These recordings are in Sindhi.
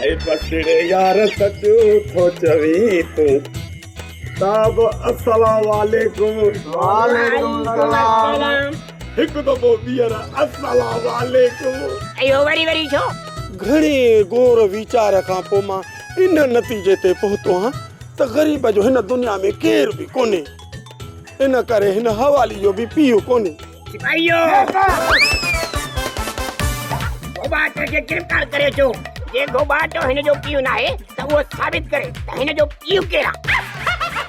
اي بسڙي يار سچ ٿو چوين تون. صاحب السلام عليڪم. وعليڪم السلام. هڪ دفعو ٻيهر السلام عليڪم. اهو وري وري ڇو؟ گهڻي غور ويچار کان پوء مان ان نتيجي تي پهتو آهيان ته غريب جو هن دنيا ۾ ڪير به ڪونهي. ان ڪري هن حوالي جو به پيء ڪونهي. سپاهيو! گهوٻاٽ کي گرفتار ڪري اچو. جي گهوٻاٽ هن جو پيء ناهي ته اهو ثابت ڪري ته هن جو پيء ڪير آ.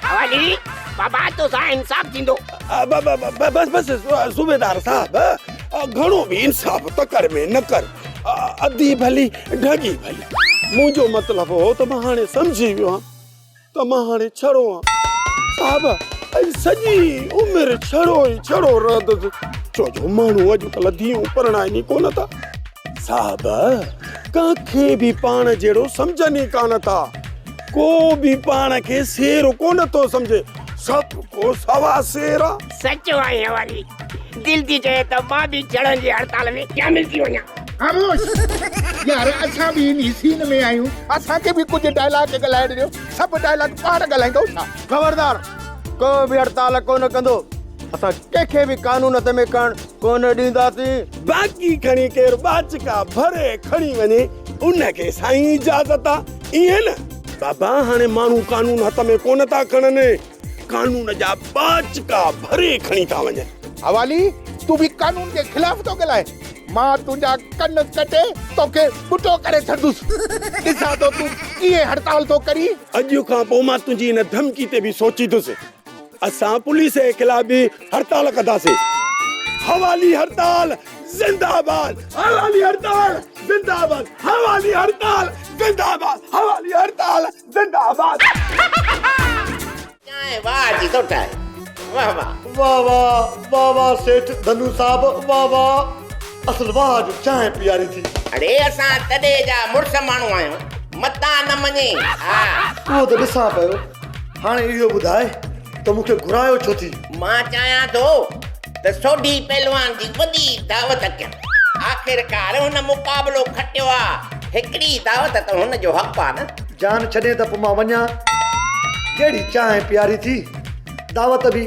حوالي، بابا توسان انصاف ٿيندو. بس بس صوبيدار صاحب گهڻو به انصاف تڪڙ ۾ نه ڪر. اڌي ڀلي ڍڳي ڀلي. منهنجو مطلب هو ته مان هاڻي سمجهي ويو آهيان. ته مان هاڻي ڇڙو آن صاحب ۽ سڄي عمر ڇڙو ئي ڇڙو رهندس ڇو جو ماڻهو اڄڪلهه ڌيئون پرڻائين ئي ڪونه ٿا صاحب ڪنهن کي به پاڻ جهڙو سمجهن ئي ڪانه ٿا ڪو به پاڻ کي سير ڪونه ٿو سمجهي سڀ ڪو سوا سير آ. سچو آهين حوالي دل ٿي چئي ته مان به چڙن جي هڙتال ۾ شامل ٿي وڃان. خاموش! يار اسان به انهي سين ۾ آهيون، اسان کي به ڪجهه ڊائلاگ ڳالهائڻ ڏيو، سڀ ڊائلاگ پاڻ ڳالهائيندؤ ڇا؟ خبردار! ڪو به هڙتال ڪونه ڪندو، اسان ڪنهن کي به قانون هٿ ۾ کڻڻ ڪونه ڏينداسين. باقي کڻي ڪير ٻاچڪا ڀري کڻي وڃي ان کي سائين اجازت آ، ائين نه؟ بابا هاڻي ماڻهو قانون هٿ ۾ ڪونه ٿا کڻن. قانون جا ٻاچڪا ڀري کڻي ٿا وڃن. حوالي، تون به قانون جي خلاف ٿو ڳالهائين. مان تنهنجا ڪن ڪٽي توکي ٻٽو ڪري ڇڏندس. ڏسان ٿو تون ڪيئن هڙتال ٿو ڪرين. اڄ کان پوء مان تنهنجي ان ڌمڪي تي به سوچيندس. اسان پوليس جي خلاف به هڙتال ڪنداسين. حوالي هڙتال زنده آباد! حوالي هڙتال زنده آباد! حوالي هڙتال زنده آباد! حوالي هڙتال زنده آباد. چانهه واهه جي ٿو ٺاهي. واه واه. واه واه واه واه سيٺ ڌنو صاحب واه واه اصل واه جو چانهه پياري ٿي. اڙي اسان تڏي جا مڙس ماڻهو آهيون متان نه مڃين ها. اهو ته ڏسان پيو هاڻي اهو ٻڌاء ته مون کي گهرايو ڇو ٿي؟ مان چاهيان ٿو ته سوڍي پهلوان جي وڏي دعوت ڪيان. آخرڪار هن مقابلو کٽيو آ. هڪڙي دعوت ته هن جو حق آ نه. جان ڇڏين ته پوء مان وڃان. جهڙي چانهه پياري ٿي، دعوت به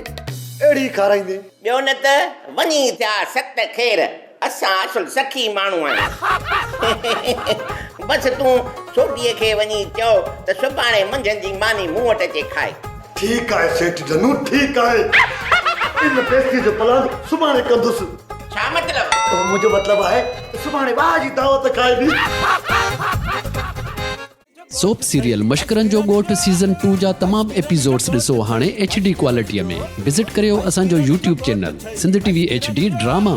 اهڙي ئي کارائيندين. ٻيو نه ته وڃي ٿيا ست خير. اسان اصل سخي ماڻهو آهيون. بس تون سوڍيء کي وڃي چئو ته سڀاڻي منجهند جي ماني مون وٽ اچي کائي. ٺيڪ آهي سيٺ جنو ٺيڪ آهي. ان پيسي جو پلان سڀاڻي ڪندس. ڇا مطلب؟ منهنجو مطلب آهي ته سڀاڻي واهه جي دعوت کائبي. سوپ سيريل مشڪرن جو ڳوٺ سيزن ٽو جا تمام ايپيسوڊس ڏسو هاڻي ايڇ ڊي ڪوالٽي ۾ وزٽ ڪريو اسان جو YouTube channel Sindh T V H D drama.